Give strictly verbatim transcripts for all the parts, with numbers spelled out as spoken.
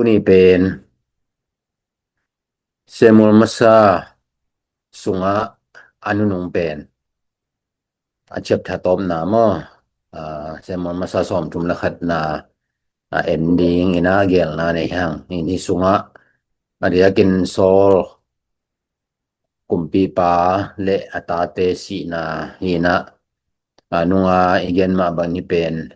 Tuni pen Samuel masa sungah a nunung pen a chapter tawpna maw, ah, Samuel masa sawmthum le khatna a en ding ina gelna nei hang. In hi sungah a diakin Saul kumpipa le a tate sihna hi ina, a nunga i gen mah bang hi pen,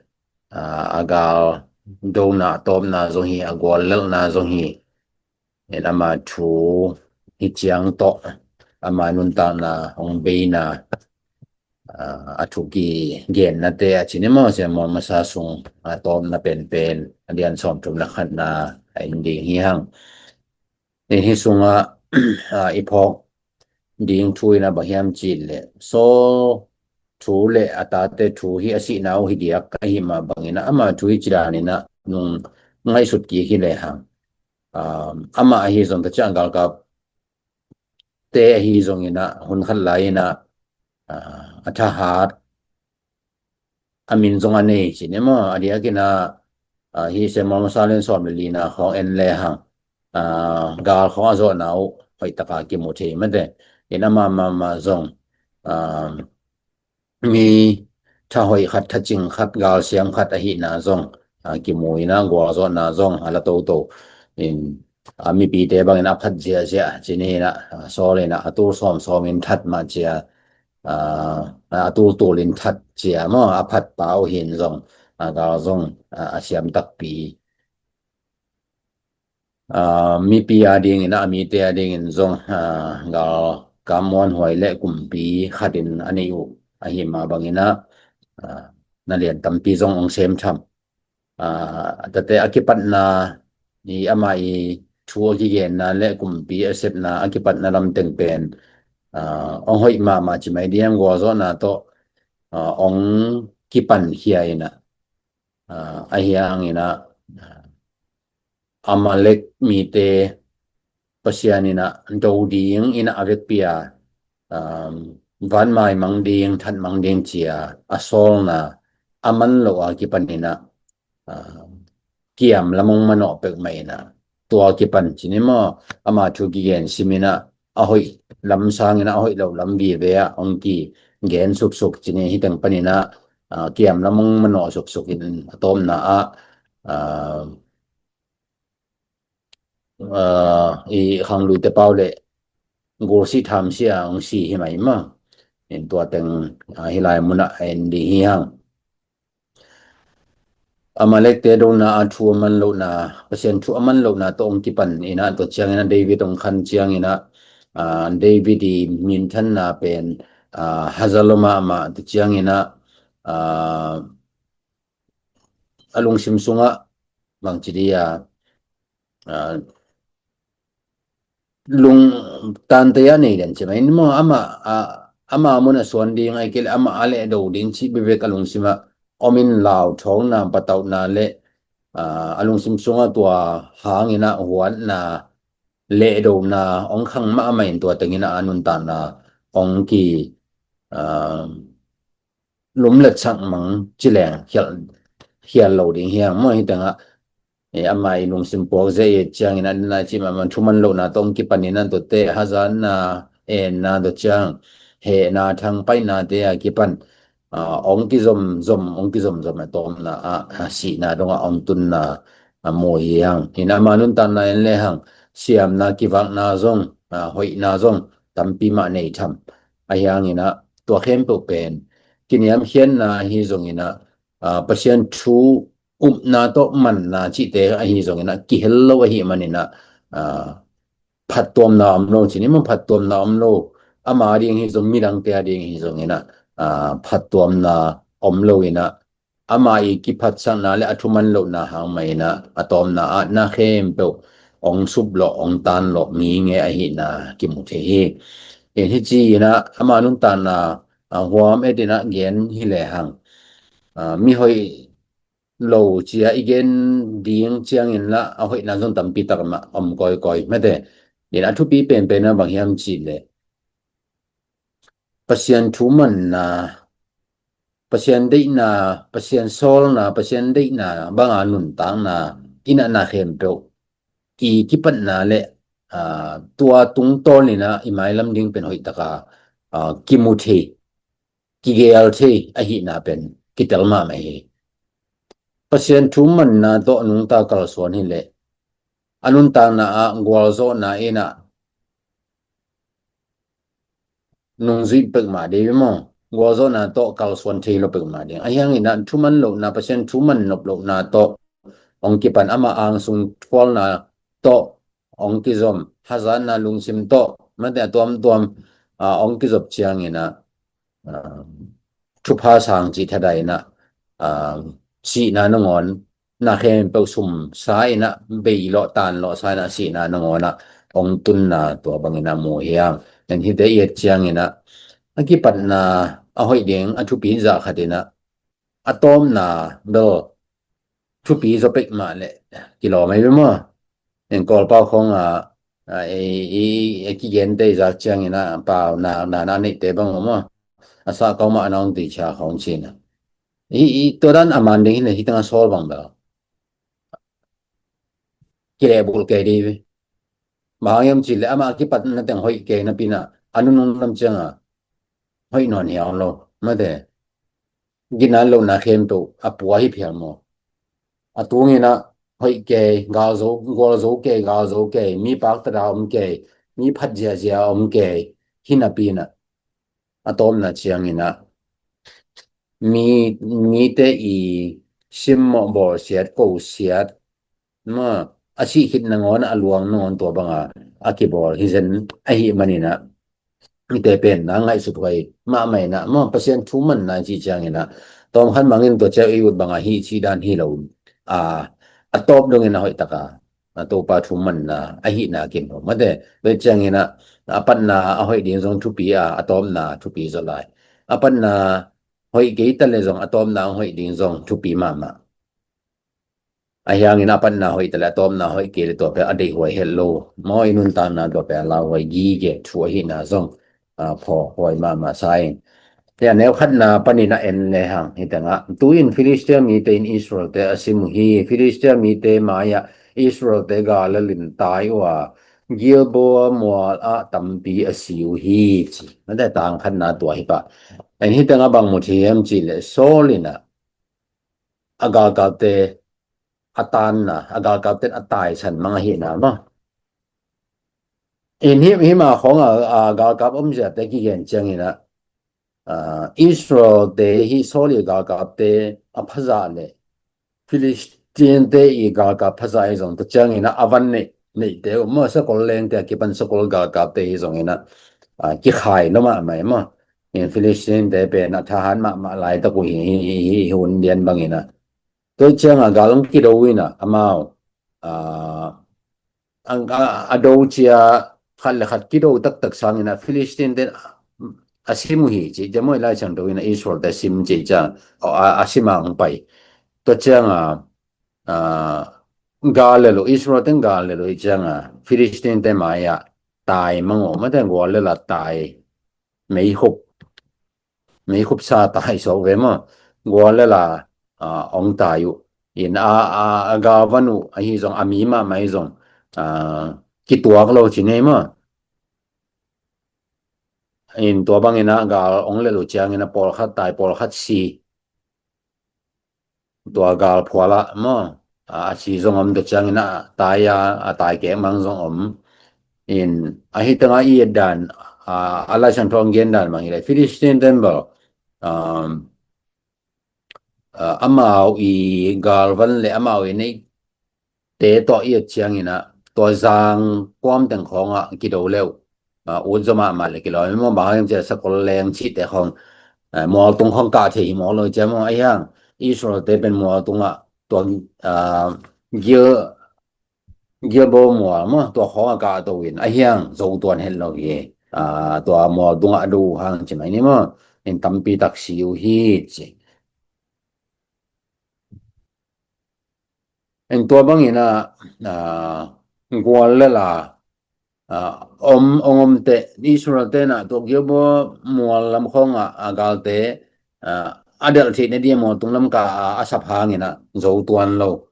a, a gal dona a tawpna zong hi, a guallelhna zong hi. In ama thu hi ciang tawh ama nuntakna hong beina, a, a thu kigennate a cin i maw, Samuel masa sung a tawpna penpen a dian sawmthum le khatna a en ding hi hang. In hi sungah, a, i phawk ding thu ina bang hiam cih leh Saul thu le a tate thu hi a sihna uh hi diak ahi mah bangin ama thu hi ci dan ina nung ngaihsut kik hi lehang, a, amah ahi zong ta ciang galkap te ahi zong ina hun khat lai ina, a, a thahat a min zong a nei ci ni maw, a diakin a, a, hi Samuel masa lian sawm le lina khawng en lehang, a, gal khawng a zawhna uh hoih taka kimu thei mate. In ama mama zong, a, mi tha hoih khat, tha cing khat, gal siam khat ahihna zong, a, kimu ina gualzawhna zong a la toto. In, a, mipite bangin a phat ziahziah ci ni ina, a, Saul ina a tul sawmsawm in that mah cia, a, a tultul in that cia maw, a phatpa uh hin zong, a, gal zong, a, a siam takpi. A, mipi a dingin a, a mite a dingin zong, a, galkap muanhuai le kumpi khatin a nei uh ahi mah bangin a, a, na lian tampi zong hong sem tham. A, tate a kipatna i ama i thu a kigenna le kumpi a sepna a kipatna lamteng pen, a, hong hoih mahmah ci mai diam, gualzawhna tawh, a, hong kipan khia ina, a, ahi hang ina, a, Amalek mite Pasian ina do ding ina a vekpi a, um, vanmai mang ding, that mang ding cia a sawlna a man lo a kipan ina, um, kiam lam hong manawh pek mah ina, tua kipan ci ni maw, ama thu kigen sim ina a hoih lam sang ina a hoih lo lam vive a hong kigen suksuk ci ni. Hi teng pan ina, a, kiam lam hong manawh suksuk in a tawpna a, a, a, i khangluite pau le gulsih thamsia hong si hi mai maw. In tua teng, a, hi lai munah en ding hi hang. Amalekte dona a thu a man lohna, Pasian thu a man lohna tawh hong kipan ina, tua ciang ina David hong khan ciang ina, a, David i minthanna pen, a, Hazar lua mahmah, tua ciang ina, a, a lungsim sungah bangci dia, a, lungtang te a nei den ci mai ni maw, ama, a, ama mun a suan ding ai kei le ama a lehdo ding ci bebek a lungsim ah om in, lauthawngna, patauhna le, a, a lungsim sungah tua hang ina huatna, lehdona hong khang mahmah in tua teng ina a nuntakna hong ki, a, lumlet sak mang ci leng khial, khial lo ding hi hang maw. Hi teng ah, e, ama i lungsim puak zia i ciang ina, a dina ci mahmah thu man lohna tawh hong kipan ina, tuate hazatna, enna, tua ciang hehna, thangpaihna te a kipan, a, hong kizomzom, hong kizomzom a tawpna a, a sihna dongah hong tunna a mu hi hang. Ina ama nuntakna en lehang siamna, kivakna zong, a, hoihna zong tampi mah nei tham. Ahi hang ina tua khempeuh pen kiniamkhiatna ahi zong ina, a, Pasian thu upna tawh manna cihte ahi zong ina kihel lo ahi man ina, a, phattuamna om lo ci ni maw, phattuamna om lo. Ama a ding hi zong, midangte a ding hi zong ina, a, phattuamna om lo ina, ama i kiphatsakna le a thu man lohna hang mah ina a tawpna ah na khempeuh hong suplawh, hong tanlawh mi nge ahihna kimu thei hi. In hi ci ina ama nuntakna, a, huam et ina gen hi lehang, a, mi hoih lo cia i gen ding ciangin la a hoihna zong tampi tak mah om kawikawi mate. In a thupi penpen a bang hiam cih leh Pasian thu manna, Pasian deihna, Pasian sawlna, Pasian deihna banga nuntakna ina na khempeuh i kipatna le, aa, tua tungtawn in ah i mailam ding pen hoih taka, aa, kimu thei, kigel thei ahihna pen kitel mahmah hi. Pasian thu manna tawh nungta kalsuan hi leh a nuntakna ah gualzawhna in ah nungzuih peuhmah ding hi maw? Gualzawhna tawh kalsuan thei lo peuhmah ding. Ahi hangin ah thu man lohna, Pasian thu man nop lohna tawh hong kipan, ama angsung thualna tawh hong kizom, hazatna lungsim tawh, mate a tuamtuam, ah, hong kizop ciangin ah, ah, thupha sang cih thadai in ah, ah, sihna nangawn na khempeuh sumsa in ah, bei lawh tan lawhsa in ah, sihna nangawn ah hong tunna tua bangin ah mu hi hang. Tua hite i et ciangin ah, a kipatna a hoih ding a thupi zah khat in ah, a tawpna bel thupi zaw peuhmah leh kilawm hi ve maw? Eng Kawlpau khawng a, a, i, i, i kigente i zak ciangin ah pau na, na, na neihte bang maw? A sah kau mah a na hong tuicia khawng ci-in ah. I, i, tua dan a man ding hi leh hih teng a sawl bang bel kilehbulh kei ding hi ve. Bang hang hiam cih leh amah a kipatna teng hoih kei napi in ah, a nunung lam ciang a hoih nawn hiau lo, mate. Gina lohna khempeuh a pua hi phial maw? A tungin ah hoih kei, gal zo, gual zo kei, gal zo kei, mi paktat a om kei, mi phat ziazia a om kei, hi napi in ah, a tawpna ciangin ah mi, mite i simmawh, bawlsiat, kosiat, maw, a sih khit nangawn, a luang nangawn tua banga a kibawl hi zen ahih manin ah, mite pen na ngaihsut huai mahmah in ah, maw, Pasian thu manna i cih ciangin ah, tawmkhat mangin tua ciang i ut banga hih cih dan hi lo, a, a tawp dongin a hoih taka, a, Topa thu manna ahihna kin lo, mate. Tua ciangin ah, a patna a hoih ding zong thupi a, a tawpna thupi zaw lai. A patna hoih kei ta leh zong a tawpna a hoih ding zong thupi mahmah. Ahi hangin a patna hoih ta leh a tawpna hoih kei leh tua pen a deihhuai het lo. Maw, i nuntakna tua pen a lauhuai gige thu ahihna zong, a, phawkhuai mahmah sa ing. Tua a neu khatna panin a en lehang hih teng ah, tu-in Filistia mite in Israelte a sim uh hi. Filistia mite mai-ah Israelte gal lelin tai uh a, Gilboa mual ah tampi a si uh hi, ci. Mate, tang khatna tua hi pah. En hih teng ah bang mu thei hiam cih leh Saul in ah a galkapte a tanna, a galkapte a taisan mang ahihna maw? En hih, hih mah khawng a, a galkap omziate kigen ciangin ah, a, Israelte hih Saul i galkapte a phazah leh Filistinte i galkap phazah hi zong, tua ciangin ah a van neih, neihte uh maw, sakol lengte a kipan sakol galkapte hi zongin ah, a, kikhai lo mahmah hi maw? In Filistinte pen a thahat mahmah laitak uh hi, hi, hi, hi, hi hun lian bangin ah. Tua ciang a gal hong kido in ah amau, a, a, a, a do cia khat le khat kido taktak sangin ah Filistinte a sim uh hi, ci. Tua maw, i Lai Siangtho in ah Israelte sim ci ciang, a, a, a sim a hong pai. Tua ciang a, a, gal lel uh, Israelte gal lel uh hi ciang a, Filistinte mai-ah tai mang uh, mate, gual lel a tai, meikhup, meikhup sa tai sawk ve maw? Gual lel a, a, hong tai uh. In a, a, a galvan uh ahi zong, a mi mahmah ahi zong, a, kituak lo ci nei maw? In tua bangin ah gal hong lel uh ciangin ah pawlkhat tai, pawlkhat si. Tua gal phual ah maw, a, a si zong om, tua ciangin ah tai a, a tai kek mang zong om. In ahi teng ah i et dan, a, a Lai Siangtho hong gen dan mang hi leh Filistinte bel, um, a, amau i galvan le amau i neihte tawh i et ciangin ah tua zang kuam teng khawng ah kido le uh, a, ut zaw mahmah le kilawm hi maw? Bang hang hiam cih leh sakol leng cihte khawng, a, mualtung khawng kah thei hi mawk lo hi ciang maw? Ahi hang Israelte pen mualtung ah tua, a, Gil, Gilboa mual maw, tua khawng a kahto in, ahi hang zo tuan het lo hi. A, tua mualtung ah a do hang ci mai ni maw? In tampi tak si uh hi, ci. In tua bangin ah, a, gual lel a, a, om, hong omte, Israelte in ah tua Gilboa mual lam khawng ah a galte, a, a delh theih nading a mualtung lam kah a, a sap hangin ah zo tuan lo.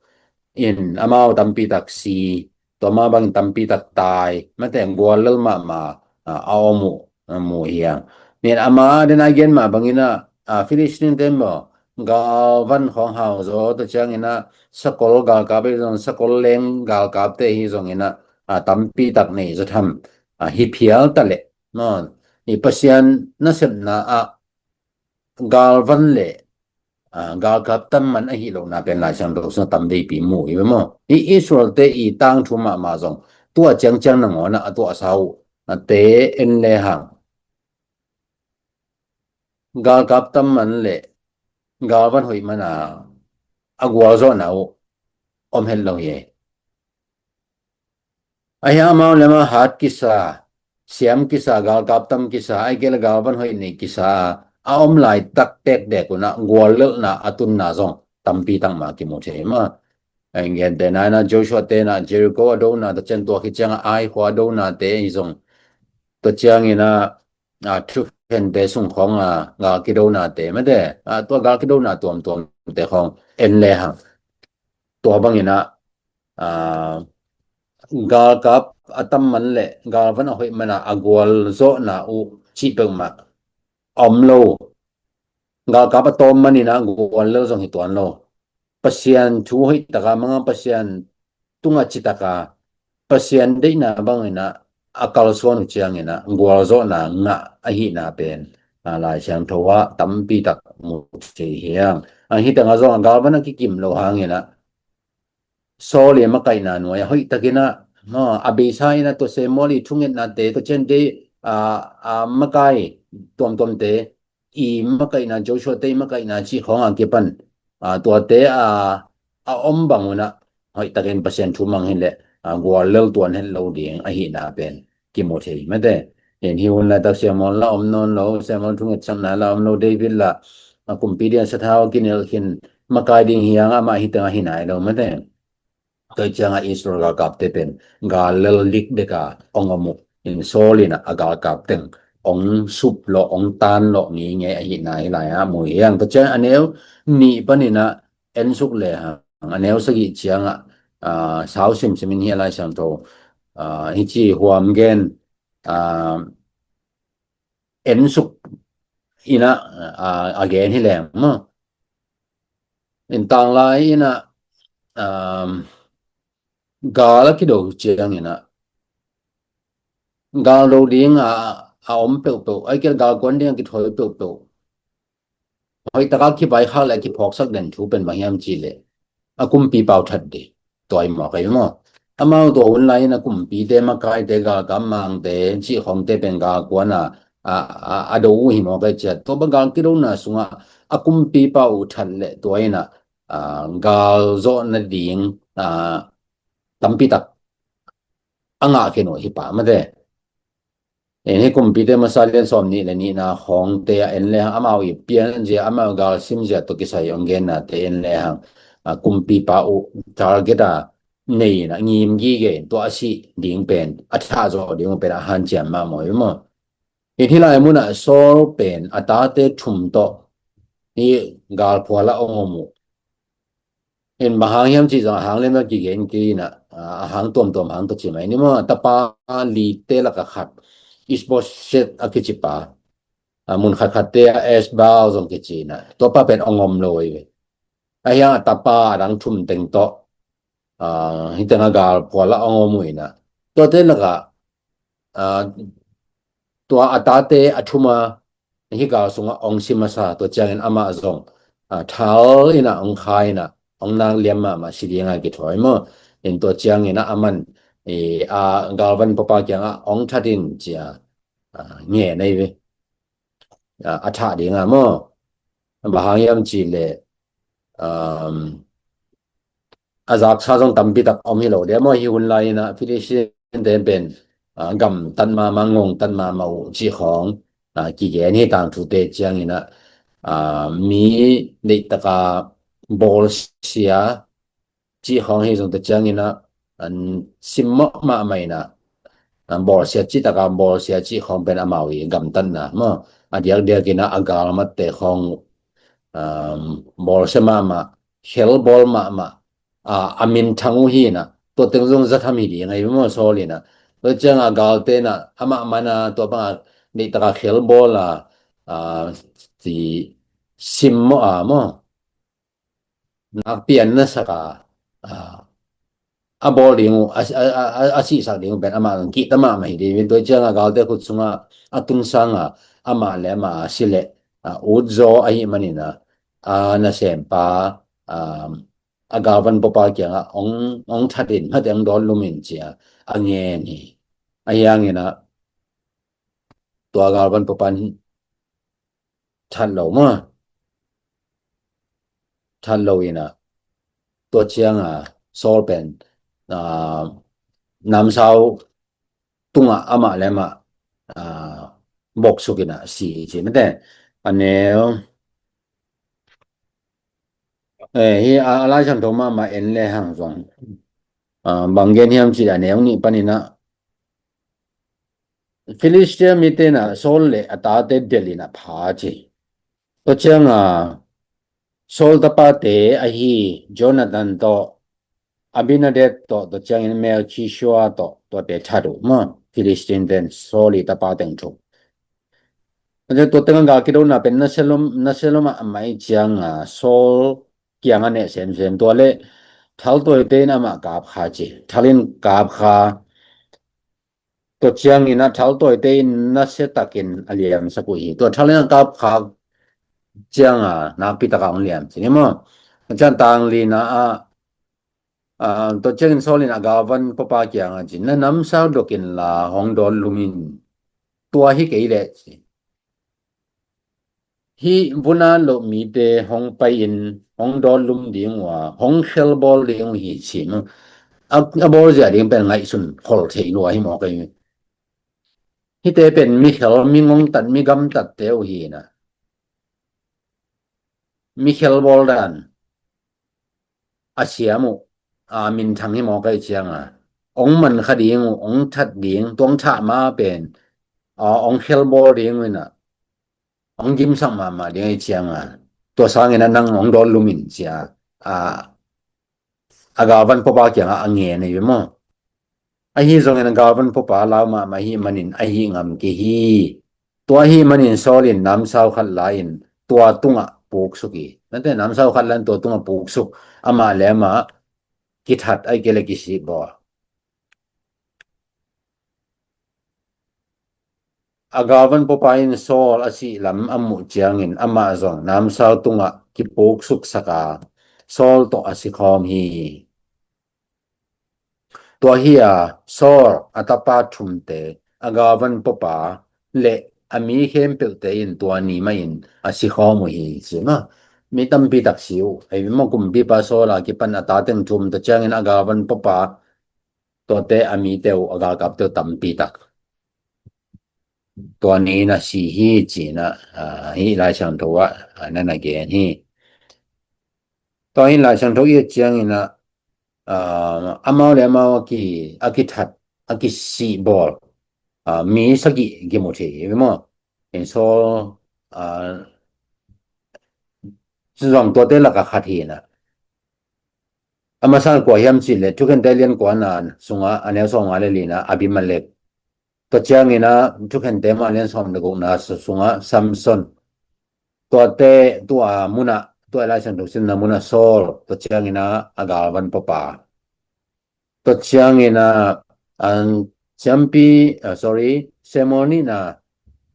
In amau tampi tak si, Tua mah bangin tampi tak tai, mate, guallel mahmah, ah, a om uh, ah, mu hi hang. Nin ama den a gen mah bangin ah, ah, Philistine te maw, galvan khawng hau zaw, tua ciangin ah sakol galkap ahi zong, sakol leng galkapte ahi zongin ah, ah, tampi tak nei zaw tham, ah, hi phial ta leh, maw, i Pasian nasepna ah galvan le, ah, galkap tam man ahi lohna pen Lai Siangtho sungah tam veipi mu hi ve maw. I Israel te i tangthu mahmah zong tua ciangciang nangawn ah a tuahsa uh, ah, te en le hang, galkap tam man le galvan hoih man a a gualzawhna uh om het lo hi. Ahi hang amau le amau hat kisa, siam kisa, galkap tam kisa, ahih kei leh galvan hoih nei kisa a om laitak tektek un ah guallelhna a tunna zong tampi tak mah kimu thei hi maw. Ahi hang gentehna in ah Joshua te in ah Jericho a dona, tua ciang tua khit ciangah Ai khua a donate ahi zong, tua ciangin ah, ah, thuphente sung khawng ah gal kidonate, mate, ah, tua gal kidona tuamtuamte khawng en le hang, tua bangin ah, ah, galkap a tam man le galvan a hoih man a a gualzawhna uh cih peuhmah a om lo. Galkap a tawm manin ah guallel zong hi tuan lo. Pasian thu hoih taka mang a, Pasian tungah citaka Pasian deihna bangin ah a kalsuan uh ciangin ah gualzawhna ngah ahihna pen, ah, Lai Siangtho ah tampi tak mu thei hi hang. Ahi tengah zong a galvan a kikim lo hangin ah Saul i makaihna nuai ah hoih takin ah, maw, a beisa in ah tua Samuel i thungetnate, tua ciang dei, ah, ah, makai tuamtuamte, i makaihna, Joshua te i makaihna cih khawng a kipan, ah, tuate, ah, a om bang un ah hoih takin Pasian thu mang hi leh, ah, guallel tuan het lo ding ahihna pen kimu thei, mate. In hih hun laitak Samuel la om nawn lo, Samuel thungetsakna la om lo, David la, ah, kumpi dingin sathau a kinel khin, makai ding hi hang, amah hi teng ahi nai lo, mate. Tua ciangah Israel galkapte pen gal lel lik deka ong om uh. In Saul in ah a galkap teng ong sup lawh, ong tan lawh ngeingei ahihna hi lai-ah mu hi hang. Tua ciang a neu nih panin ah en suk le hang, a neu sagih ciangah, ah, sau simsim in hi a, Lai Siangtho, ah, hi ci huam gen, ah, en suk in ah, ah, a gen hi leng maw. In tanglai in ah, um, gal a kido ciangin ah, gal do ding a, a om peuhpeuh, ahih kei leh gal kuan ding a kithawi peuhpeuh, hoih taka kivaikhak le a kiphawksak den thu pen bang hiam cih leh a kumpipa uh that ding. Tua hi mawk ahi maw. Amau tua hun lai in a kumpite, makaite, galkap mangte cih khawngte pen gal kuan a, a, a, a do uh hi mawk ahi ciat, tua bang gal kidona sungah a kumpipa uh that leh tua in ah, ah, gal zawh nading, ah, tampi tak a ngah khin uh hi pah, mate. In hih kumpite masa lian sawm nih le nihna khawngte ah en le hang, amau i pian zia, amau gal sim zia tawh kisai ong gennate en le hang, ah, kumpipa uh target a nei in ah ngim gige in tua a sih ding pen, a thah zawh ding uh pen a hanciam mahmah uh hi maw. In hih lai munah Saul pen a tate thum tawh hih galphual ah ong om uh. In bang hang hiam cih zong a hang lian a kigen kei in ah, a hang tuamtuam hang tawh ci mai ni maw. A tapa lite lakah khat, Ishbosheth a kici pa, a, mun khatkhatte ah Eshbaal zong kici in ah, tua pa pen ong om lo hi ve. Ahi hang a tapa a dang thum teng tawh, ah, hih tengah galphual ah ong om uh in ah, tuate lakah, ah, tua a tate a thum a hih gal sungah ong si masa, tua ciangin amah zong, ah, thal in ah ong khai in ah, ong nak liam mahmah, si ding a kithawi maw. In tua ciangin ah aman, eh, a galvan papa kiangah ong that in ci a, ah, ngen ahi ve. Ah, a thah ding a maw. Bang hang hiam cih leh, um, a zaksa zong tampi tak om hi lo ding a maw. Hih hun lai in ah Philistine te pen, ah, gamtat mahmah, ngongtat mahmah uh cih khawng, ah, kigen hi. Tangthute ciangin ah, ah, mi deih taka bawlsia cih khawng hi zong, tua ciangin ah, an simmawh mahmah in ah, ah, bawlsia cih taka bawlsia cih khawng pen amau i gamtatna maw. A diakdiak in ah a galmatte khawng, um, bawlsia mahmah, khelbawl mahmah, ah, a minthang uh hi in ah, tua teng zong za tham hi ding ahi maw, Saul in ah. Tua ciang a galte in ah amah man a tua bang a neih tak a khel bawl a, a, ci sim maw, a maw, nakpi an na sak a, a, a bawl ding uh, a, a, a, a, a sihsak ding uh pen amah zong kihta mahmah hi ding. Tua ciang a galte khut sungah a tun sang a, amah le amah a si leh, a, utzaw ahih manin ah, a nasempa, a, a galvan puapa kiangah hong, hong that in, mate hong dawn lum in ci a, a ngen hi. Ahi hangin ah tua galvan puapa in that lo maw. That lo in ah tua ciang a Saul pen, a, namsau tungah amah le amah, a, boksuk in ah si ci, mate. A neu, eh, hi a, a Lai Siangtho mahmah en le hang zong, a, bang gen hiam ci a neu nih panin ah Filistia mite in ah Saul le a tate delh in ah pha ci. Tua ciang a Saul tapate ahi Jonathan tawh, Abinadab tawh, tua ciangin Melchishua tawh, tuate that uh maw, Filistin ten Saul i tapa teng thu. Tua teng a gal kidona pen nasia lom, nasia lom a mah i ciang a Saul kiang a neh semsem, tua le thaltawite in amah kap kha ci. Thal in kap kha. Tua ciangin a thaltawite in nasia takin a liamsak uh hi. Tua thal in a kap kha ciang a nakpi tak a hong liam ci ni maw. A ciang tang li na a, a, tua ciangin Saul in a galvan puapa kiang a ci, na namsau dok in la hong dawn lum in, tua hi kei leh ci. Hih vun at loh mite hong pai in hong dawn lum ding uh a, hong khel bawl ding uh hi ci maw. A, a bawlzia ding pen ngaihsun khol thei lua hi mawk ei. Hihte pen mi khel, mi ngongtat, mi gamtatte uh hi na. Mi khel bawl dan a siam uh, a minthang hi mawk ei ciang a, hong man kha ding uh, hong that ding, tua hong thah ma pen, a, hong khel bawl ding uh in a, hong gimsak mahmah ding ei ciang a, tua sangin a nang hong dawn lum in ci a, a, a galvan puapa kiang a, a ngen ei ve maw. Ahi zongin a galvan puapa lau mahmah ahih manin ahi ngam kei hi. Tua ahih manin Saul in namsau khat la in tua tungah puksuk hi. Mate, namsau khat la in tua tungah puksuk, amah le amah kithat, ahih kei leh kisih bawl. A galvan puapa in Saul a sih lam a muh ciangin amah zong namsau tungah kipuksuksak a, Saul tawh a sikhawm hi. Tua hi a, Saul a tapa thumte, a galvan puapa le a mi khempeuhte in tua ni mah in a sikhawm uh hi ci maw. Mi tampi tak si uh. Ei maw, kumpipa Saul a kipan a ta teng thum, tua ciangin a galvan puapa, tuate a mite uh, a galkapte uh tampi tak tua ni in a si hi ci in a, a, hih Lai Siangtho ah, a, na na gen hi. Tua hih Lai Siangtho i et ciangin a, a, amau le amau a ki, a kithat, a kisih bawl, a, mi sagih kimu thei hi maw. In Saul, a, zong tuate lak a khat hi na. A masa kua hiam cih leh Thukhente lian kuana sungah a neu sawmnga le lina Abimelek. Tua ciangin a Thukhente mah lian sawm le gukna sungah Samson. Tuate tua munah, tua Lai Siangtho simna munah Saul. Tua ciangin a a galvan puapa. Tua ciangin a, an siampi, ah, sorry, Samuel nihna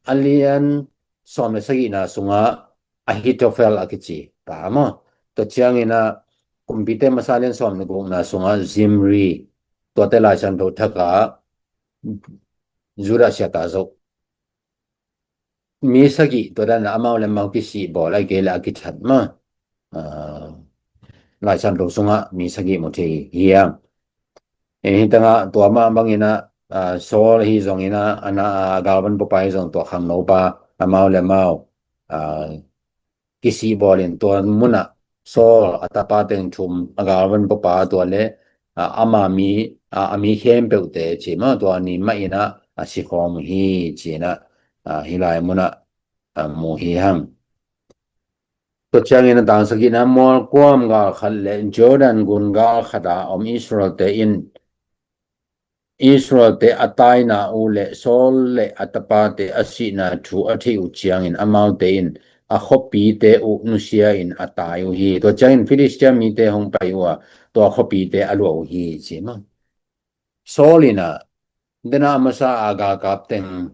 a lian sawm le sagihna sungah Ahithophel a kici pa maw. Tua ciangin a kumpite masa lian sawm le gukna sungah Zimri, tuate Lai Siangtho thak a Judah siata zoh. Mi sagih tua dan a amau le amau kisih bawl, ahih kei leh a kithat maw. Ah, Lai Siangtho sungah mi sagih mu thei hi hang. Eh, hih tengah tua mah bangin a, ah, Saul ahi zongin a, a na, a galvan puapa ahi zong tua khangnopa amau le amau, ah, kisih bawl in tua munah Saul a tapa teng thum, a galvan puapa tua le, a, ama mi, a, a mi khempeuhte ci maw, tua ni mah in a, a sikhawm uh hi ci in a, a, hih lai munah, a, mu hi hang. Tua ciangin a dang sagihna mualkuam gal khat le Jordan gun gal khat a om Israel-te in Israel-te a taina uh le Saul le a tapate a sihna thu a theih uh ciangin amaute in a khuapite uh nusia in a tai uh hi. Tua ciangin Filistia mite hong pai uh a tua khuapite a luah uh hi ci maw. Saul in a dena a masa a galkap teng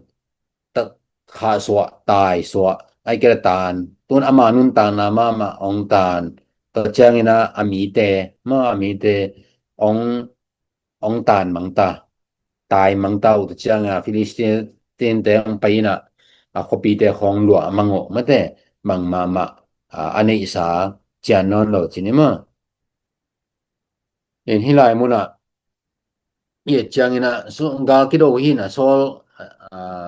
tak khah suah, tai suah, ai kira tan tun ama nuntakna mahmah ong tan. Tua ciangin a a mite maw, a mite ong ong tan mangta, tai mangta uh tua cianga Filistin te ong pai ina a khuapite khong luah mang uh mate, mang mahmah a neihsa cian nawn lo cini maw. In hih lai munah i et ciangin a gal kido hi ina Saul a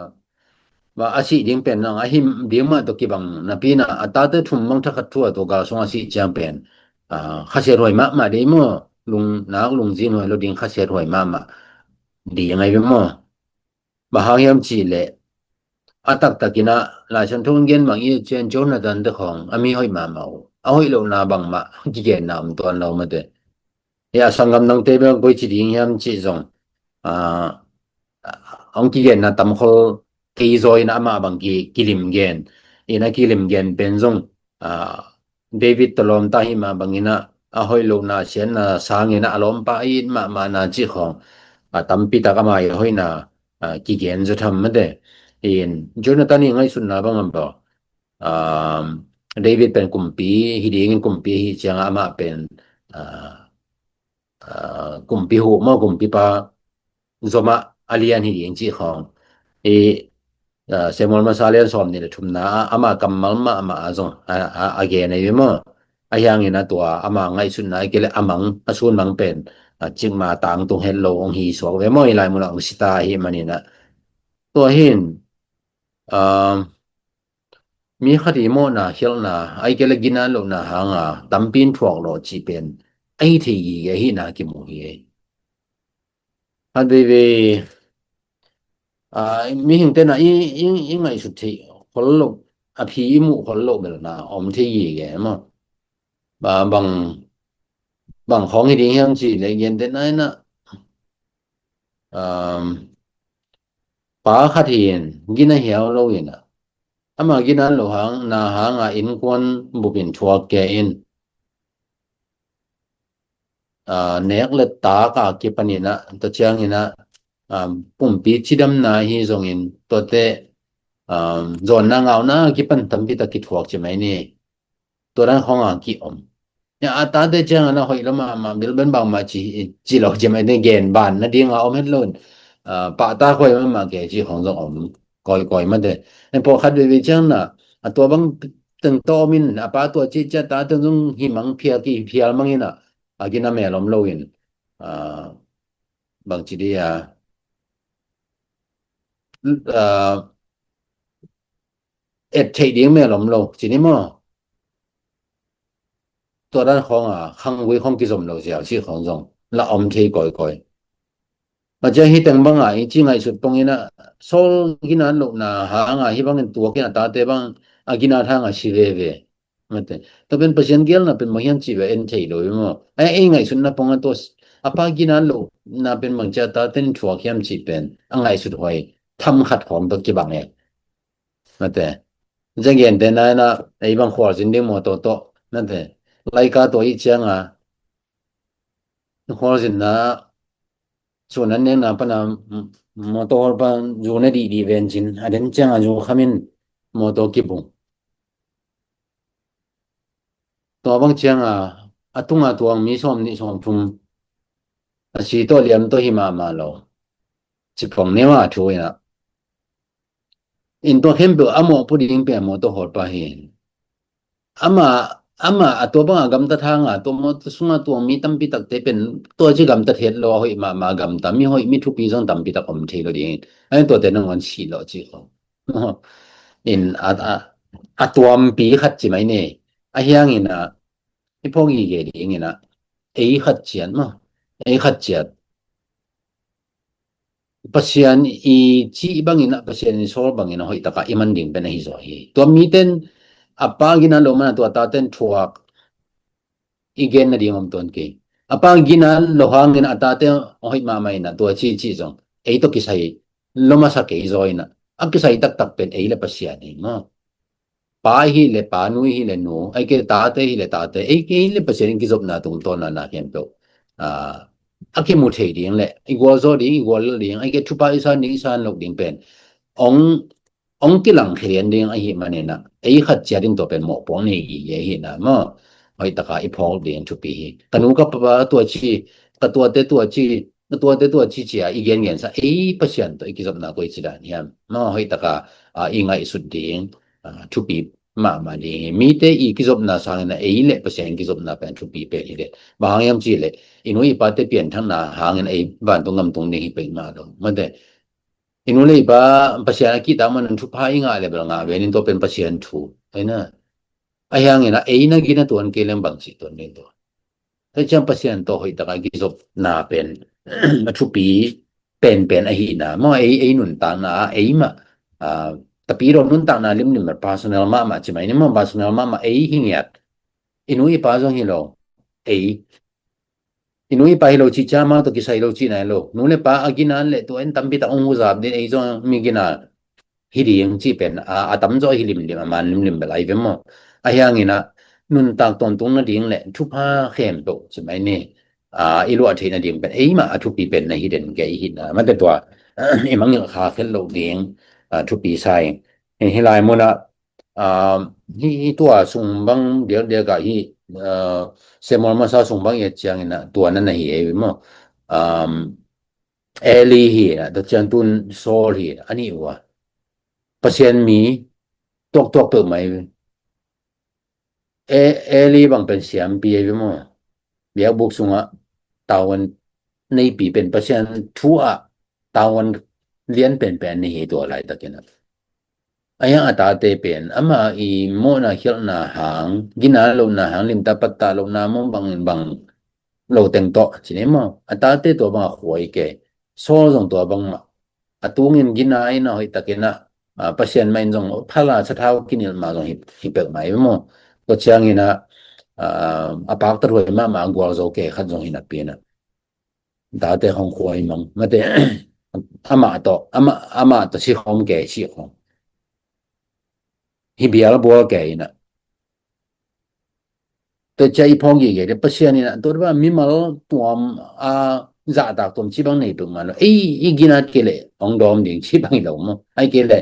a sih ding pen nang a him ding mah tawh kibang napi ina a tate thum mang thakhat thu a tua gal sung a sih ciang pen khasiat huai mahmah dei maw, lungnak lungzin huai lo ding khasiat huai mahmah ding ai ve maw. Bang hang hiam cih leh a taktakin a Lai Siangtho in gen bang i et ciang Jonathan te khong a mi hoih mahmah uh a hoih lohna bangmah kigenna om tuan lo mate. Hia sanggam dangte bel koi ci ding hiam cih zong a ong kigenna tamkhol kei zaw in amah bang ki kilim gen in a kilim gen pen zong a David tawh lawmta hi mah bangin a a hoih lohna siatna sangin a a lawmpa a it mahmahna cih khong a tampi tak ama i hoihna a kigen zaw tham mate. In Jonathan i ngaihsutna bang a baw a David pen kumpi hi dingin kumpi hi cianga amah pen a kumpi huh maw, kumpipa zomah a lian hi ding cih khong i Samuel masa lian sawm nih le thumna ah ama kammal mahmah a zong a gen ahi ve maw. A hiangin a tua ama ngaihsutna a kile a mang a sun mang pen cikma tangtung het lo ong hi suak ve maw, i lai munah ong sita ahi manin a tua hin mi khat i mawhna khialhna ai kele ginat lohna hanga tampi in thuak lawh cih pen ahi thei hi, ahi na kimu hi. Khat veivei mihing tena i ngaihsut theih khol lo, a phi i muh khol lo belna om thei hi ge maw. Bang bang khawng hi ding hiam cih le gen tena ina pa khat hin gina hiau lo ina ama gina lo hang na hanga innkuan bupin thuak ke in nek le tak a kipan ina tua ciang ina pumpi cidamna hi zongin tuate zawnna ngauna kipan tampi tak kithuak ci mai ni. Tua dan khong a ki om. Nia a tate ciang ana hoih lo mahmah bilben bangmah ci lo ci mai ni, gen ban na ding a om het lo in pahtak huai mahmah ke ci khong zong om kawikawi mate. En pawh khat veivei ciang na a tua bang teng tawm in a pa tua ci cia tate zong hi mang phial ki phial mang in a a gina mel om lo in bang ci dia et theih ding mel om lo ci ni maw. Tua dan khong a khanggui khong kizom lo ziau ci khong zong la om thei kawikawi. A cia hi teng banga i ci ngaihsut pong ina Saul ginat lohna hanga hi bangin tuak ina tate bang a ginat hanga si veve. Mate. Tua pen Pasian gelna pen mah hiam cih ve en thei lo i maw. Ai ei ngaihsutna pong a tua a pa ginat lohna pen bang cia taten thuak hiam cih pen a ngaihsut huai tham khat khawng tua kibang e. Mate. Cia gen tena ina ei bang khualzin ding mawtaw tawh mate. Laika tua i cianga khualzinna sun an nekna pana mawtaw hol pan zu na dihdih vencin a den cianga zu khamin mawtaw kibung. Tua bang cianga a tunga tuang mi sawm nih sawm thum a si tawh liam tawh hi mahmah lo. Cipong nema thu ina in tua khempeuh a mawhpu ding pia mawtaw hawlpa hi. Ama ama a tua banga gamta thanga tua mawtaw sunga tuang mi tampi takte pen tua ci gamta thiat lo a hoih mahmah gamta mi hoih mi thupi zong tampi tak om thei lo dingin a in tuate nangawn sih lo ci khong. In a tuampi khat ci mai ni. A hiangin a i phawk i ge dingin a ei khat ciat maw, ei khat ciat Pasian i cih bangin a Pasian i sawl bangin a hoih taka i man ding pen ahi zaw hi. Tua miten A pa gina lo mana tua taten thuak i gen nading om tuan kei. A pa gina lo hangin a tate hoih mahmah ina tua ci ci zong ei tawh kisai lo masa kei zaw ina a kisai taktak pen ei le Pasian hi maw? Pa hi le pa, nu hi le nu, ai ke tate hi le tate, ei ke hi le Pasian in kizopna tungtawn na na hiam peuh a kimu thei ding le i gualzaw ding, i gual ding, ai ke thupha i san ding, i san lo ding pen ong ong kilang khelian ding ahi manina ei khat cia ding tua pen mawhpuak nei i hi ahi na maw? Hoih taka i phawk ding thupi hi. Ka nu ka pa tua ci, ka tuate tua ci, ka tuate tua ci cia i gengen sa ei Pasian tawh i kizopna koi ci dan hiam maw? Hoih taka i ngaihsut ding thupi mahmah ding hi. Mite i kizopna sangina ei le Pasian kizopna pen thupi pen hi le. Bang hang hiam ci le i nu i pate pianthakna hangin ei vantung gamtung ding hi pei mah lo mate. I nu le i pa Pasian a kihtak man thupha i ngah le bel ngah ve nin tua pen Pasian thu aina. A hiangin a ei na gina tuan kei leng bang si tuan ding tua. Tua ciang Pasian tawh hoih taka kizopna pen a thupi penpen ahi na maw? Ei ei nuntakna a ei mah tapi lo nuntakna limlim personal mahmah ci mai ni maw? Personal mahmah ei hi ngiat. I nu i pa zong hi lo ei i nu i pa hi lo ci cia ma tawh kisai lo ci nai lo. Nu le pa a gina le tua in tampi tak ong huzap din ei zong mi gina hi ding ci pen a tamzaw hi limlim a man limlim bel ai ve maw? A hiangina nuntak tawntung nading le thupha khempeuh ci mai ni. I luah theih nading pen ei mah a thupi pen na hi den kei hi na mate tua i mangil kha khel lo ding thupi sai hi lai muna. Hi tua sung bang diakdiak ah hi Samuel masa sung bang i et ciangin ah tua na na hi ei maw? Eli hi ah tua ciang tun Saul hi a nih uh a Pasian mi tuaktuak peuh mai. Eli bang pen siampi ei maw? Biakbuk sungah tavuan neipi pen Pasian thu ah tavuan lian penpen ni hi tua laitakin ah a hiang a tate pen ama i mawhna khialhna hang gina lohna hang limta patta lohna maw bangin bang lo teng tawh ci ni maw? A tate tua bang a khuai ke Saul zong tua bang mah a tungin gina ina hoih takin ah Pasian mah in zong phala sathau kinilh mah zong hi peuh mai maw? Tua ciangin ah a pakta huai mahmah a gualzo ke khat zong hi napi in ah tate hong khuai mang mate amah tawh amah amah tawh sikhawm ke sikhawm hi bial bual ke in ah. Tua cia i phawng gige de Pasian in ah tua ba mimal tuam a zahtak tuam ci bang nei peuh mah lo ei i ginat ke le hong dawm ding ci bang i lo maw? Ai ke le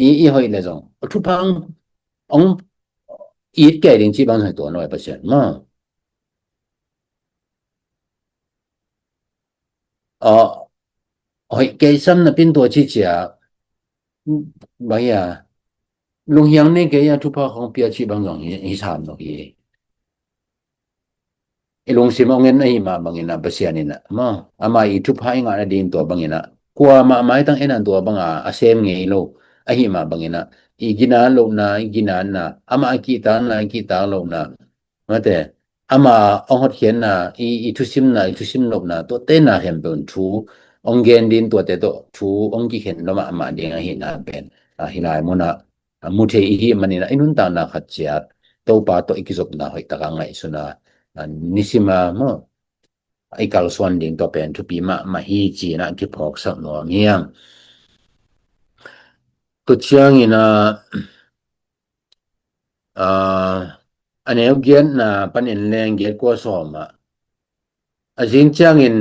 i i hoih le zong thupha hong it ke ding ci bang zong tuan lo Pasian maw? Hoih kei sam na pin tua ci cia bang ia lunghiang nei kei ia thupha khong pia ci bang zong hi sam lo hi. I lungsim a ngen ahi mah bangin ah Pasian in ah maw ama i thupha i ngah nading tua bangin ah kua mah maitang en an tua banga a sem ngei lo ahi mah bangin ah i gina lohna i ginatna ama a kihtakna i kihtak lohna mate ama ong hotkhiatna i i thusimna i thusim lohna tuate na khempeuh in thu ong gen din tuate tawh thu ong kikhen lo mahmah ding ahi na pen hi lai munah mu thei i hi manin ah i nuntakna khat ciat Topa tawh i kizopna hoih taka ngaihsuna nisima maw i kalsuan ding tawh pen thupi mahmah hi ci-in ah kiphawksak nuam hiam? Tua ciangin ah a neu giatna panin leng giat kua sawm ah a zing ciangin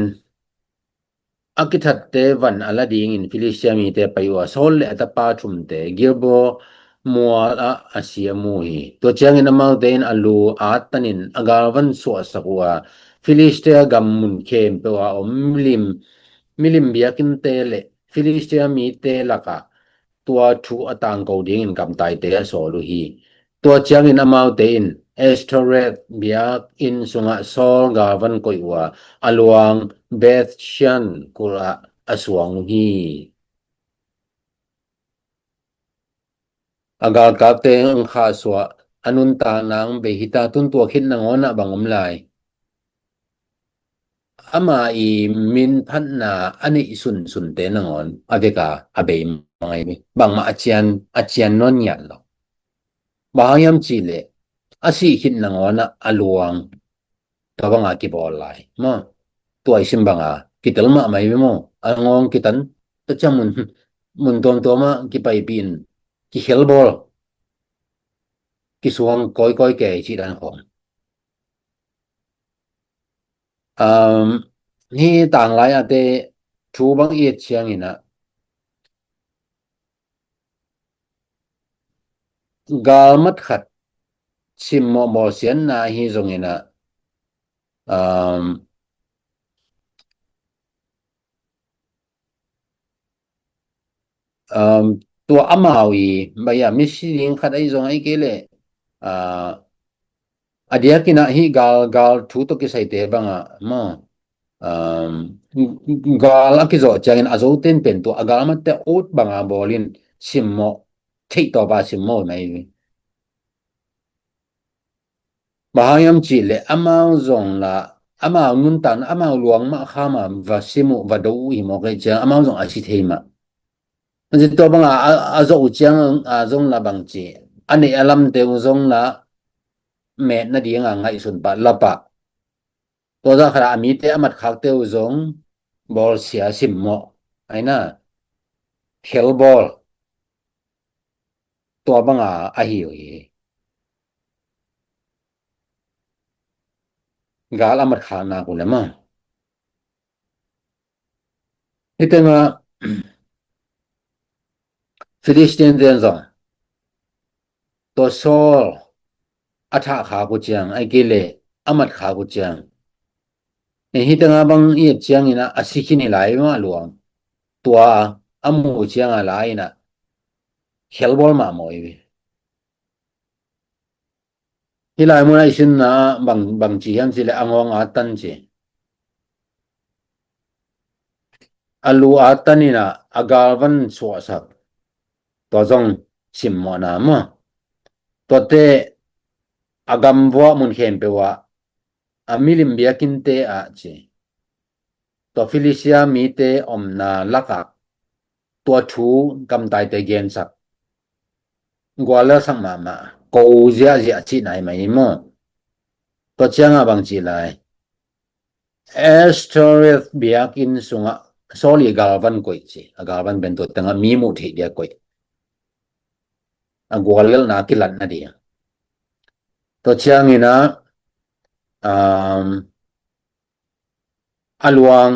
a kithatte van a la dingin Filistia mite pai uh a Saul le a tapa thumte Gilboa mual ah a siam uh hi. Tua ciangin amaute in a lu at tanin a galvan suahsak uh a Filistia gam mun khempeuh a om milim milim biakinnte le Filistia mite lakah tua thu a tangko dingin gamtaite a sawl uh hi. Tua ciangin amaute in Ashtoreth biakinn sungah Saul galvan koih uh a a luang Beth Shean kulh ah a suang uh hi. A galkapte ang khahsuah a nuntakna ang bei hita tun tua khit nangawn ah bang om lai? Ama i min phatna a neih sunsunte nangawn a veka a bei mangai mi bangmah a cian a cian nawn ngiat lo. Bang hang hiam cih leh a sih khit nangawnah a luang tua banga kibawl lai maw? Tua i sim banga kitel mahmah hi ve maw? A ngawng kitan, tua ciang mun, mun tuamtuamah kipaipih in, kikhelbawl, kisuang kawikawi kei cih dan khawng. Um, hih tanglai ahte thu bang i et cianginah galmat khat simmawh bawlsiatna ahi zonginah, um, um, tua amau i, baya, misi ding khat ahi zong ahi kei leh, uh, a diakinah hih gal, gal thu tawh kisaite bangah maw, um, gal a kizawh ciangin a zoten pen tua a galmatte ut banga bawlin simmawh, theih tawpa simmawh mai. Bang hang hiam cih leh amau zong la, amau nuntakna, amau luang mah khama va sim uh, va do uh hi mawk ahih ciang amau zong a si thei mah. Tua banga a, a zawh uh ciang a zong la bangci, a neih a lamte uh zong la metna dinga ngaihsun pah, la pah. Tua zah khatah a mite a matkhakte uh zong bawlsia, simmawh, aina, khelbawl, tua banga ahi uh hi. Gal a matkhakna uh le maw? Hih tengah Philistine ten zong tua Saul a thahkhak uh ciang, ahi kei leh a matkhak uh ciang, hih tengah bang i et ciangin a, a si khin hi lai mah luang. Tua a mu cianga lai-inah khelbawl mahmah hi. Hih lai munah i simna bang, bang ci hiam cih leh a ngawng a tan ci. A lu a taninah a galvan suahsak. Tua zong simmawhna maw? Tuate a gamvuah mun khempeuh ah, a milim biakinte ah ci. Tua Filistia mite omna lakah tua thu gamtaite gensak, guallelsak mahmah, ko ziahziah cih nai mai hi maw? Tua cianga bang cih lai? Ashtoreth biakinn sungah Saul i galvan koih ci. A galvan pen tua tengah mi muh theih dia koih. A guallelhna kilatna dia. Tua cianginah, um, a luang,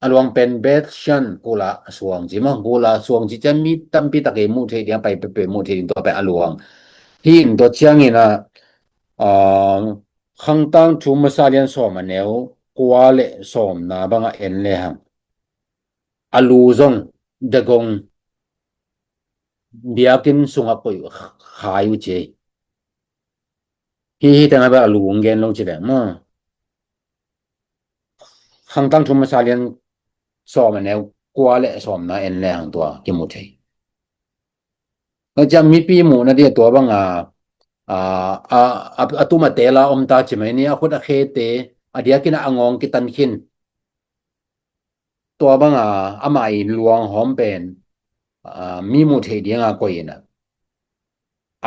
a luang pen Beth Shan kula suang ci maw, kula suang ci cian mi tampi tak i muh theih ding, pai peuhpeuh muh theih ding tua pen a luang. Hih in tua cianginah, ah, Khangtang thu masa lian sawm a neu kua le sawmna bangah en lehang a lu zong Dagon biakinn sungah koih khai uh ci. Hih, hih tengah bel a lu hong gen lo ci leng maw? Khangtang thu masa lian sawm a neu kua le sawmna en lehang tua kimu thei. Tua ciang mipi muhna dia tua banga, a, a, a, a tum a tela om ta ci mai ni, a khut a khete a diakin a ngawng kitan khin. Tua banga amah i luang hawm pen, a, mi muh theih dinga koih inah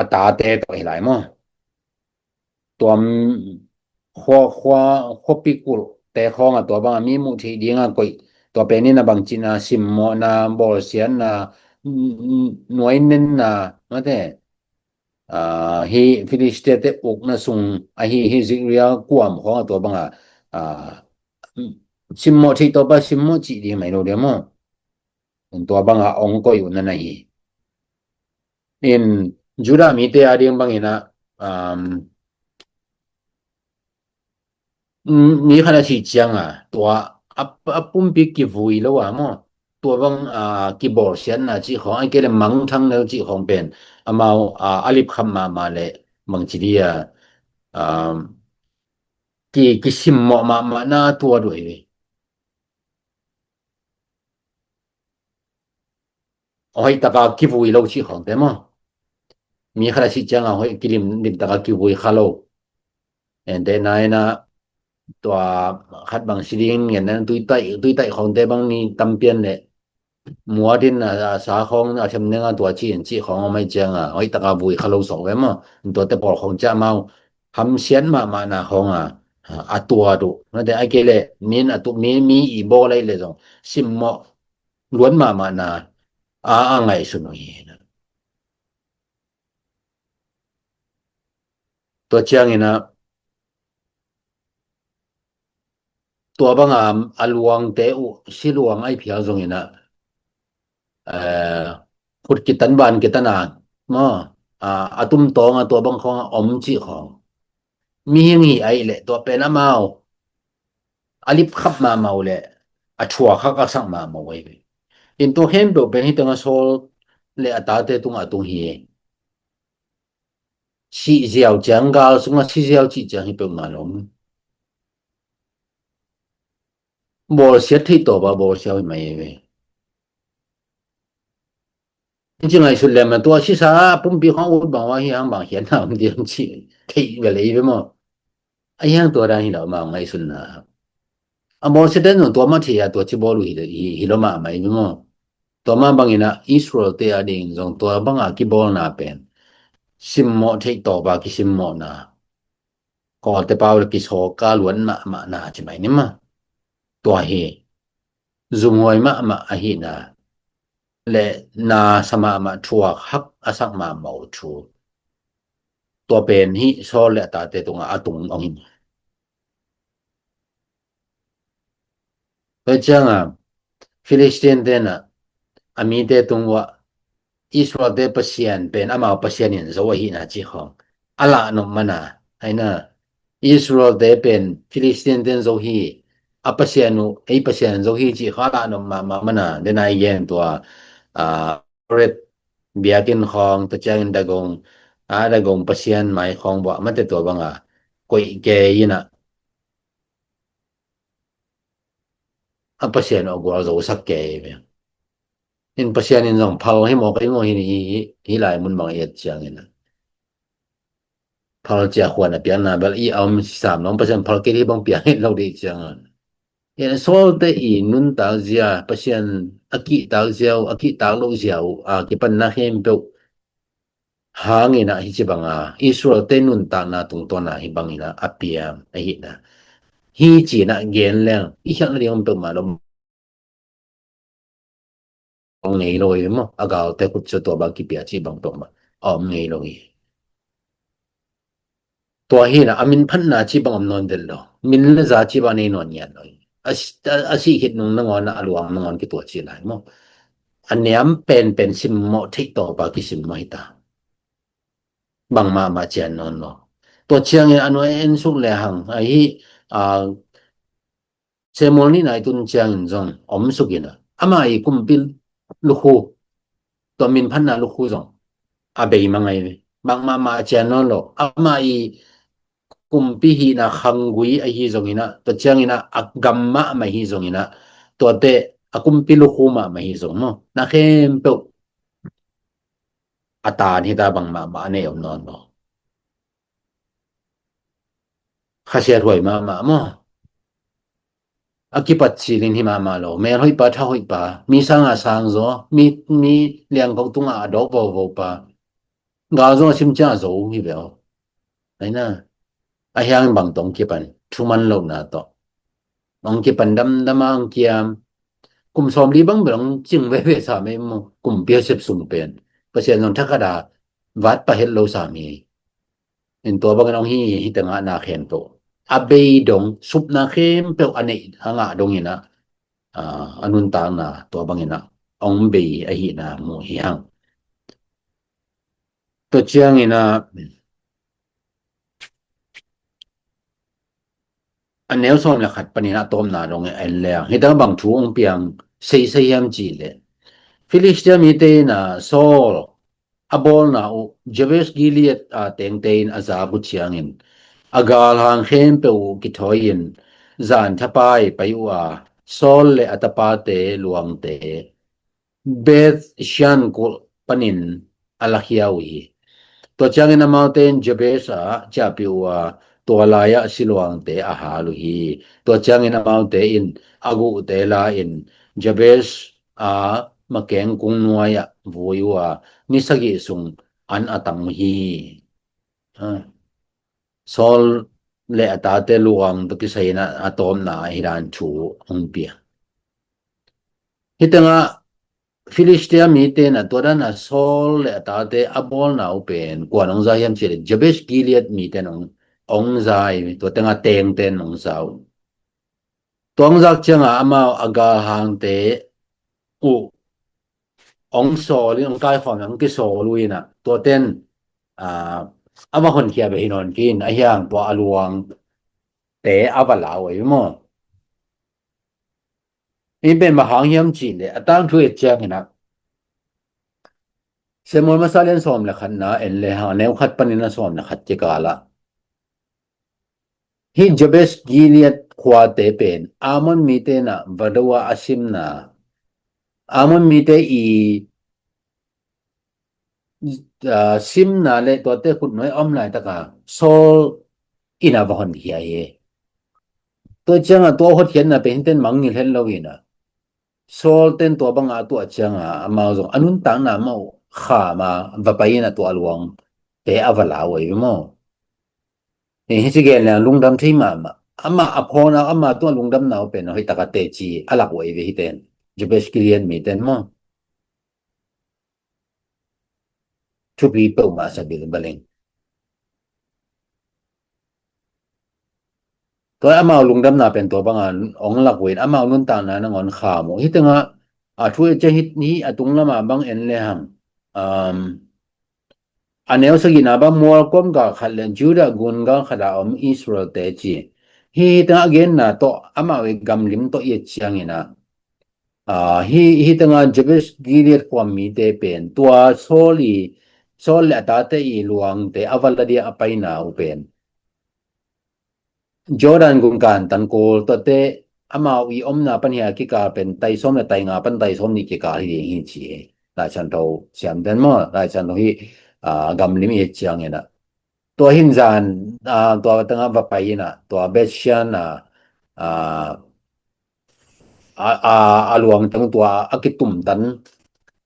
a tate tawh hi lai maw? Tua khua, khua, khuapi kulhte khawngah tua banga mi muh theih dinga koih. Tua penin a bangcina simmawhna, bawlsiatna, nuainenna, mate, a, hih Filistia-te ukna sung ahi, hih Zikria kuam khawngah tua banga, a, simmawh theih tawpa simmawh cih ding mai lo dia maw? Tua banga ong koih uh na na hi. In Judah mite a ding bangin a, um, mi khat a sih cianga tua a, a pumpi kivui lo a maw? Tua bang, a, kibawlsiatna cih khawng, a kei le mangthang lo cih khawng pen amau, a, a lipkhap mahmah le bangci dia, a, ki, kisimmawh mahmahna tua duai ve. Hoih taka kivui lo cih khawngte maw? Mi khat a sih cianga hoih kilim, lim taka kivui kha lo. Ente naina tua khat bang si ding ngen na tuitaih, tuitaih khawngte bang ni tampian le muat in a, a sa khawng a them nenga tua ci in cih khawng a mai cianga hoih taka vui kha lo sawk ve maw? Tuate pawl khawng ciah mau hamsiat mahmahna khawnga a tuat uh. Nate a kei leh min a tuk mi mi i bawl aih leh zong simmawh luat mahmahna a a ngaihsun uh hi. Tua ciangin ah tua banga a luangte uh siluang aih phial zongin ah eh, khut kitan ban kitan a maw a tumtawng a tua bang khawng a om cih khawng mihing hi aih leh tua pen amau a lipkhap mahmah uh leh a thuak hak a sak mahmah uh ahi ve. In tua khempeuh pen hi teng a Saul le a tate tungah a tung hi. Sih ziau ciang gal sungah si ziau cih ciang hi peuhmah lo. Bawlsiat theih tawh bah bawlsiau hi mai ve. Ci ngaihsut lem a tua sisa pumpi khawng ut bang uh ahi hang bang hiatna om diam ci theih ve lei ve maw? Ahi hang tua dan hi lo mah ngaihsutna a bawlsiat ten zong tua mah thei a tua ci bawl uh hi lo mah mai ve maw? Tua mah bangin ah Israel te a ding zong tua banga kibawlna pen simmawh theih tawh bah kisimmawhna Kawlte pau le kisawka luat mahmahna ci mai ni mah. Tua hi zumhuai mahmah ahihna le nasa mahmah thuak hak a sak mahmah uh thu. Tua pen hi Saul le a tate tungah a tung ong hi. Tua cianga Philistine tenah a mite tung uah Israel te Pasian pen amau Pasian in zo ahihna cih khawng a lahnop mana aina Israel te pen Philistine ten zo hi a Pasian uh ei Pasian zo hi cih khawng a lahnop mahmah mana dena i gen tua a ret biakinn khawng tua ciangin Dagon a Dagon Pasian mai khawng buah mate tua banga koih kei inah a Pasian uh a gualzo sak kei ve. In Pasian in zong phal hi maw kei maw hi hi hi lai mun bang i et ciangin phal cia khuan a piakna bel i a om sam long Pasian phal kei hi bang piang hi lo dih ciangin in Saul te i nuntak zia Pasian a kihtak zia uh a kihtak lo zia uh a kipanna khempeuh hangin ah hi ci banga Israel te nuntakna tungtawn ah hi bangin ah a piang ahihna hi ci-in ah gen leng i khialhna ding om peuhmah lo. Om ngei lo hi maw a galte khut cu tua bang kipia ci bang peuhmah a om ngei lo hi. Tua hi na a min phatna ci bang om nawn vet lo min le za ci bang nei nawn ngiat lo hi. A si khit nung nangawn a luang nangawn kituah ci lai maw? A niam penpen simmawh theih tawpa kisim maw hita? Bangmahmah cian nawn lo. Tua ciangin a nuai en suk le hang ahi a Samuel nihna i tun ciangin zong om sukin a ama i kumpi lukhu tua min phatna lukhu zong a bei mangai ve. Bangmahmah a cian nawn lo ama i kumpi hihna khanggui ahi zongin ah tua ciangin ah a gam mahmah hi zongin ah tuate a kumpi lukhu mahmah hi zong maw na khempeuh a tan hita bangmahmah a nei om nawn lo. Khasiat huai mahmah maw? A kipat cilin hi mahmah lo. Mel hoihpa tha hoihpa mi sanga sangzaw mi mi liangko tunga a dawk vovo pa galzaw a simcia zo hi ve aw. Aina a hiang bang tong kipan thuman lohna tawh ong kipan damdama ong kiam kum sawmli bang bel ong cing veve sa mei maw? Kumpi a sep sung pen Pasian zong thakhat a vat pah het lo sa mi. In tua bangin ong hi hi tengah na khen to a bei dong supna khempeuh a neih a ngah dongin ah a nuntakna tua bangin ah ong bei ahihna muh hi hang. Tua ciangin ah a neu sawm le khat panin a tawpna dong en leng hita bang thu ong piang seisei hiam cih leh Filistia mite in a Saul a bawlna uh Jabesh Gilead a tengte in a zak uh ciangin a galhang khempeuh uh kithawi-in zan thapai pai uh a Saul le a tapate luangte Beth Shean kulh panin a lakhia uh hi. Tua ciangin amaute in Jabesh ah ciahpih uh a tua lai-ah siluangte a hal uh hi. Tua ciangin amaute in a guhte la-in Jabesh a makeng kung nuai-ah vui uh a, ni sagih sung an a tang uh hi. Saul le a tate luang tawh kisai in a tawpna hi dan thu hong pia. Hih tengah Filistia mite in a tua dan a Saul le a tate a bawlna uh pen kuan hong za hiam cih leh Jabesh Gilead mite in hong, hong za hi, tua tengah tengte in hong za uh. Tua hong zak ciangah amau a galhangte uh hong sawl in, hong kaikhawm in, hong kisawl uh in a, tuate in a va honkhia beh hi nawn kei in, a hiang tua a luangte a va la uh ahi maw. Hih pen bang hang hiam cih leh a tangthu et ciangin a, Samuel masa lian sawm le khatna en le hang, a neu khat panin a sawm le khat kikal ah hih Jabesh Gilead khuate pen Ammon mite in a va do a, a simna, Ammon mite i, aa, simna le tuate khutnuai a om laitak a Saul in a va honkhia hi. Tua ciangah tua hotkhiatna pen hihte in mangngilh het lo in a, Saul ten tua bangah a tuah ciangah amau zong a nuntakna mah uh kham a va pai in a, tua a luangte a va la uh ahi ve maw. Hih ci gen leng lungdam thei mahmah. Amah a phone a, amah tua lungdamna uh pen hoih tak a teci a lak uh ahi ve hihte in. Jabesh Gilead mite in maw. Thupi peuhmah sa bil baling. Tua amau lungdamna pen tua bangah hong lak uh in amau nuntakna nangawn kham uh. Hih tengah a thu et ciang hih, hih a tung lamah bang en le hang, um, a neu sagihna bang mualkawm gal khat le Judah gun gal khat a om Israel-te ci. Hih, hih tengah a genna tawh amau i gamlim tawh i et ciangin a, aa, hih, hih tengah Jabesh Gilead khua mite pen tua Saul i, Saul le a tate i luangte a va la dia a paina uh pen Jordan gun kantan kul, tuate amau i omna pan hih a kikal pen tai sawm le tai nga pan tai sawm nih kikal hi ding hi ci hi. Lai Siangtho siamten maw, Lai Siangtho hih, aa, gamlim i et ciangin a, tua hin zan, aa, tua tengah va pai in a, tua Bethshean a, aa, a, a, a luang teng tua a kitumtan,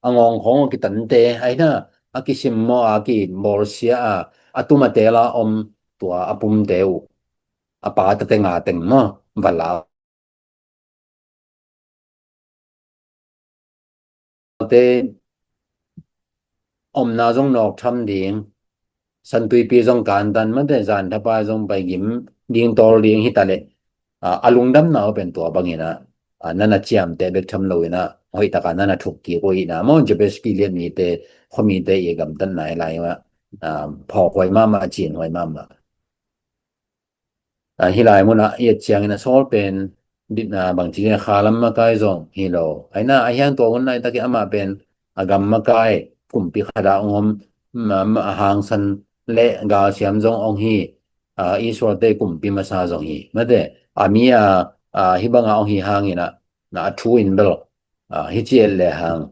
a ngawng khawng a kitante, ahi na, a kisim maw, a kibawlsia a, a tum a tel a om tua a pumte uh, a pa tate nga teng maw, va la te omna zong nawk tham ding, Santuipi zong kantan mate, zan thapai zong pai gim ding tawl ding hi ta leh, a, a lungdamna uh pen tua bangin a, a, nana ciamteh bek tham lo in a, hoih tak a nana thuk kik uh ahihna maw, Jabesh Gilead mite, khuamite i gamtatna hi lai uh a, a, phawk huai mahmah, a cin huai mahmah. A, hih lai munah i et ciangin a Saul pen, di-, a, bangci nge kha lam makai zong hi lo. Ahi na, a hiang tua hun laitak i amah pen a gam makai, kumpi khat ah hong om, ma, ma, a hangsan le galsiam zong hong hi, a, Israel-te kumpi masa zong hi. Mate, a mi a, a, hih bangah hong hi hangin a, na a thu in bel, a, hih ci et le hang,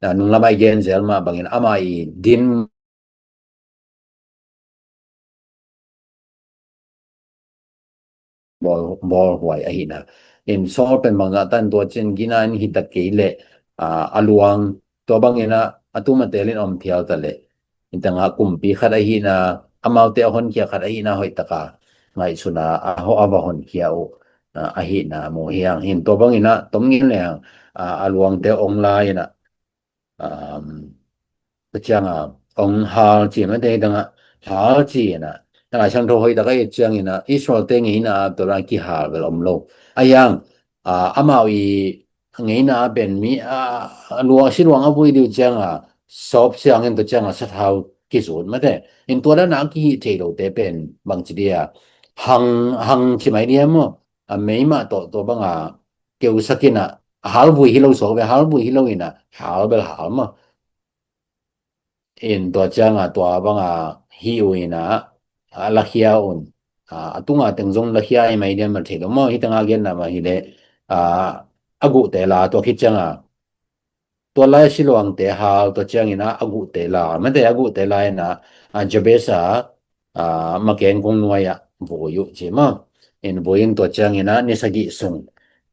na nunglam ah i gen zel mah bangin amah i din bawl, bawl huai ahihna. In Saul pen bangzah tan tua cin gina in hi ta kei leh, a, a luang tua bangin a, a tum a tel in om phial ta leh, in tangah kumpi khat ahihna, amaute a honkhia khat ahihna hoih taka ngaihsuna a, a va honkhia uh, a, ahihna mu hiang. In tua bangin a tom ngin le hang, a, a luangte ong lai in a, um, tua cianga ong hal ci mate, tangah hal ci in a, Lai Siangtho hoih taka i et ciangin a, Israel-te ngeina a tua dan kihal bel om lo. A hiang, a, amau i ngeina a pen mi, a, a luang, siluang a vui diu cianga sawp siangin tua cianga sathau kizut mate. In tua dan a kihih thei lote pen bangci dia, hang, hang ci mai dia maw, a, meimah tawh tua banga keusak in a, hal vui hi lo suak ve, hal vui hi lo in a, hal bel hal maw. In tua cianga tua banga hi uh in a, a, lakhia un. A, a tunga teng zong lakhia hi mai diam mal thei lo maw, hih tanga genna mah hi leh, a, a guhte la tua khit cianga. Tua lai siluangte hal tua ciangin a, a guhte la, mate a guhte la in a, a, Jabes a, a, makeng kung nuai ah vui uh ci maw. In vui in tua ciangin a, ni sagih sung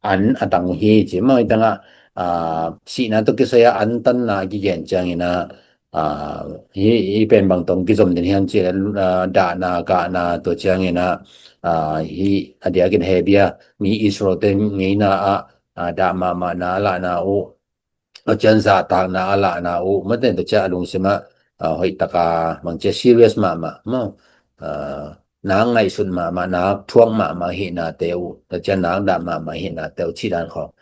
an a tang uh hi ci maw. Hih tangah, ah, sihna tawh kisai a antanna a kigen ciangin ah, ah, hi, hi pen bang tawh kizom den hiam cih leh, ah, dahna, kahna tua ciangin ah, ah, hi a diakin Hebru mi Israel-te ngeina ah, ah, dah mahmahna a lahna uh, a cian zahtakna a lahna uh, mate tua ciang a lungsim ah, ah, hoih taka bang ciang serious mahmah maw, ah, nak ngaihsut mahmah, nak thuak mahmah hihnate uh, tua ciang nak dah mahmah hihnate uh cih dan khawng,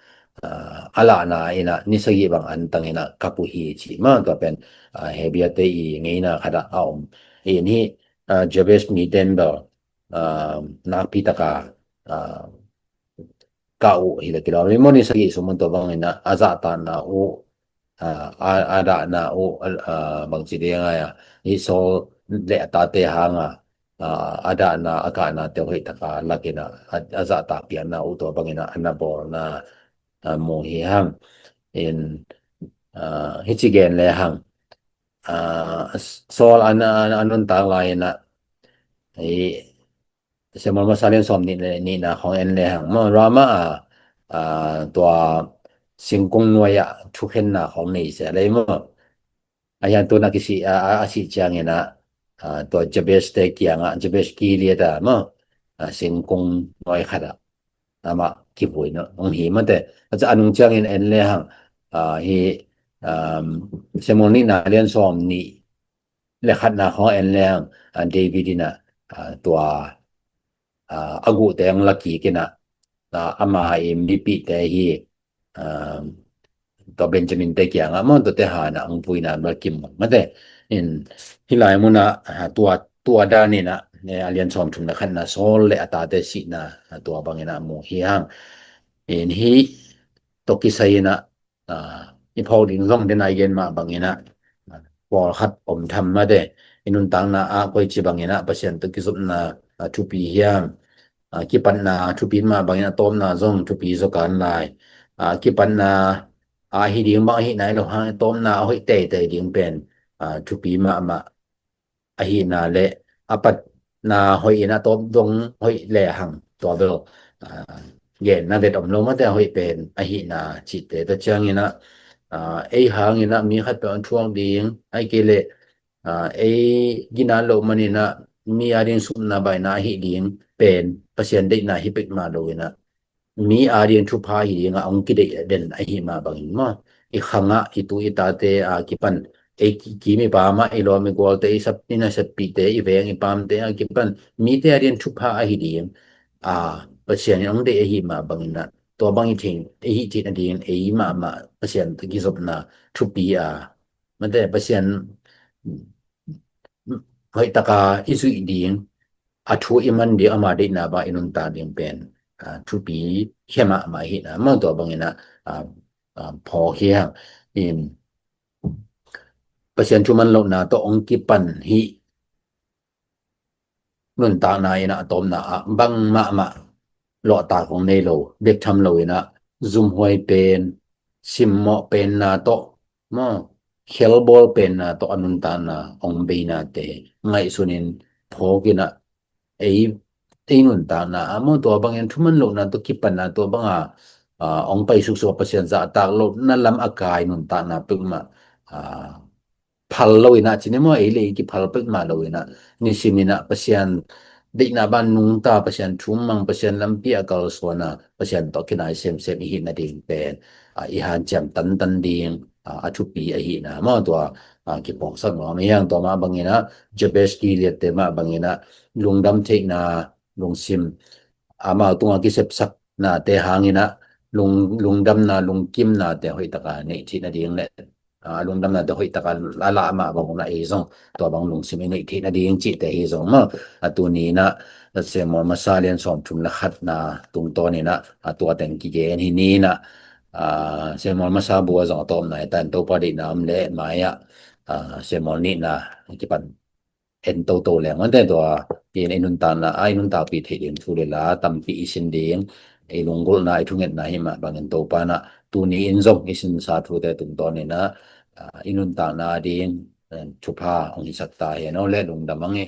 ah, a lahna in ah ni sagih bang antang in ah kap uh hi ci maw. Tua pen, ah, Hebru-te i ngeina khat ah a om. In hih, ah, Jabez mite in bel, ah, nakpi taka, ah, kah uh hi leh kilawm hi maw. Ni sagih sung mun tua bangin ah a zahtakna uh, ah, a, a dahna uh, ah, ah, bangci ding a, ah, hih Saul le a tate hang a, ah, a dahna a kahnate uh hoih taka lak in ah, a, a zahtak piakna uh tua bangin ah a na bawlna, ah, mu hi hang. In, ah, hici gen le hang, ah, Saul a na, a nuntak lai in ah, hih Samuel masa lian sawm nih le nihna khawng en le hang maw, Ramah ah, ah, tua singkung nuai ah thukhenna khawng nei sia lei maw. A hiang tun a kisih, a, a, a sih ciangin ah, ah, tua Jabez-te kiangah, Jabez Gilead ah maw, ah, singkung nuai khat ah amah kivui na hong hi mate. A ca a nung ciangin en le hang, ah, hi, um, Samuel nihna lian sawm nih le khatna khawng en le hang, ah, David in ah, ah, tua, ah, a guhte hong la kik in ah, ah, ama i mipihte hi, ah, tua Benjamin-te kiangah maw, tuate han ah hong vuina bel kim mate. In hih lai mun ah, ah, tua, tua dan in ah, eh, a lian sawm thum le khatna Saul le a tate sihna, ah, tua bangin ah mu hi hang. In hih tawh kisai in ah, ah, i phawk ding zong den a i gen mah bangin ah, ah, pawlkhat om tham mate. I nuntakna ah koici bangin ah Pasian tawh kizopna, ah, thupi hiam, ah, kipatna thupi mah bangin a tawpna zong thupi zaw kan lai. Ah, kipatna, ah, hi ding bang ahi nai lo hang, tawpna a hoih teitei ding pen, ah, thupi mahmah ahihna le a patna hoih in a tawp dong hoih le hang tua bel, ah, genna vet om lo mate, a hoih pen ahihna cihte. Tua ciangin ah, ah, ei hangin ah mi khat peuh hong thuak ding, ahih kei leh, ah, ei ginat loh manin ah mi a ding supna baihna ahi ding pen Pasian deihna hi pek mah lo in ah mi a ding thupha hi ding a hong kideih den ahi mah bangin maw, i khangah i tu i tate a kipan, ei ki, ki mipa mah, i lawm i gualte, i sap, i naseppihte, i veng i pamte a kipan mite a ding thupha ahi ding a Pasian in hong deih ahi mah bangin ah, tua bang i theih, i hih theih nading ei mahmah Pasian kizopna thupi a, mate, Pasian hoih taka i zuih ding, a thu i man ding, ama deihna bang i nuntak ding pen, ah, thupi khia mahmah ahihna maw, tua bangin ah, ah, ah, phawk hi hang. In Pasian thu man lohna tawh hong kipan hih nuntakna in ah a tawpna ah bang mahmah lawhtak hong nei lo, bek tham lo in ah zumhuai pen, simmawh penna tawh maw, khelbawl penna tawh a nuntakna hong beinate ngaihsun in phawk in ah ei, ei nuntakna ah maw, tua bangin thu man lohna tawh kipanna tua banga, ah, hong pai suksuk a Pasian zahtak lohna lam a kai nuntakna peuhmah, ah, phal lo in ah, ci ni maw, ei le ei kiphal peuhmah lo in ah, nisim in ah Pasian deihna bang nungta, Pasian thu mang, Pasian lampi a kalsuan a, Pasian tawh kinai semsem i hih nading pen, ah, i hanciam tantan ding, ah, a thupi ahihna maw, tua, ah, kiphawksak nuam hi hang. Tua mah bangin ah Jabez Gilead-te mah bangin ah lungdam theihna lungsim, amau tungah kisepsaknate hangin ah lung, lungdamna, lungkimnate hoih taka neih theih nading le, ah, lungdamnate hoih taka la, la mah bang un ah ei zong tua bang lungsim i neih theih nading cihte hi zong maw, a tuni in ah Samuel masa lian sawm thum le khatna tungtawn in ah, ah, tua teng kigen hi ni in ah, ah, Samuel masa bu ah zong a tawpna i tan Topa deihna om le mai ah, ah, Samuel nihna kipan en toto leng mate, tua in i nuntakna ah i nuntakpih theih ding thu le la tampi i sin ding, i lunggulhna, i thungetna hi mah bangin Topa in ah tuni in zong i sinsa thute tungtawn in ah, ah, i nuntakna ding, eh, thupha hong hisak ta hen aw le, lungdam ang e.